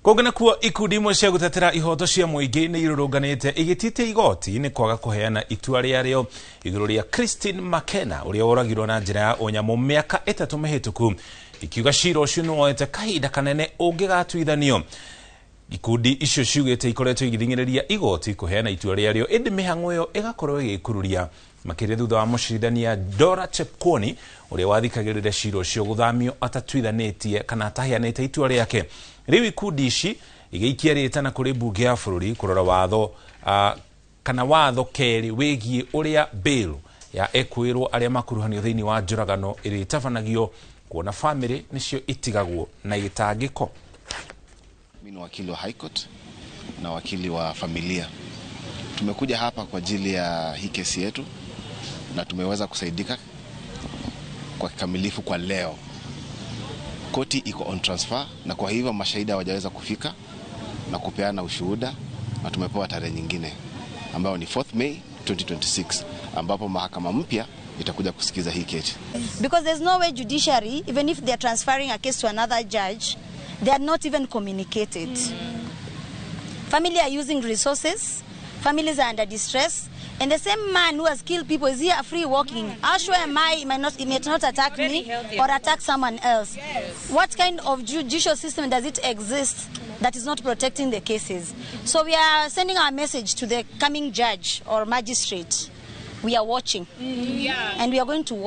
Kũngĩ nakuo, ikundi imwe cia gũtetera ihoto cia mũingĩ nĩ irũrũnganĩte igĩtitia igoti nĩ kwaga kũheana itua rĩarĩo igũrũ rĩa Christine Makena, ũrĩa woragirwo na njĩra ya ũnyamũ mĩaka 3 mĩhĩtũku, ikiuga cira ũcio nĩ woete kahinda kanene ũngĩgatuithanio. Ikundi icio ciugĩte ikoretwo igĩthing'ĩrĩria igoti kũheana itua rĩarĩo, ĩndĩ mĩhang'o ĩyo ĩgakorwo ĩgĩkururia makĩria thutha wa mũcirithania Dora Chepkwony, ũrĩa wathikagĩrĩria cira ũcio, gũthamio atatuithanĩtie kana ataheanĩte itua rĩake. Rĩu ikundi ici igĩikia rĩtana kũrĩ mbunge ya bũrũri kũrora watho kana watho kerĩ wĩgiĩ ũrĩa bail ya ekwĩrwo arĩa makuruhanio thĩinĩ wa njũragano ĩrĩtabanagio, kuona famĩlĩ nĩcio itigagwo na gĩtangĩko. Mimi ni wakili wa High Court na wakili wa familia. Tumekuja hapa kwa ajili ya hii kesi yetu na tumeweza kusaidika kwa kikamilifu kwa leo. Koti iko on transfer na kwa hivyo mashahidi hawajaweza kufika na kupeana ushuhuda, na tumepewa tarehe nyingine ambayo ni 4th May 2026, ambapo mahakama mpya itakuja kusikiza hii kesi. Because there's no way judiciary, even if they're transferring a case to another judge, they are not even communicated. Family are using resources, families are under distress, and the same man who has killed people is here free walking. How sure am I he might not attack me or attack someone else? What kind of judicial system does it exist that is not protecting the cases? So we are sending our message to the coming judge or magistrate. We are watching. And we are going to watch.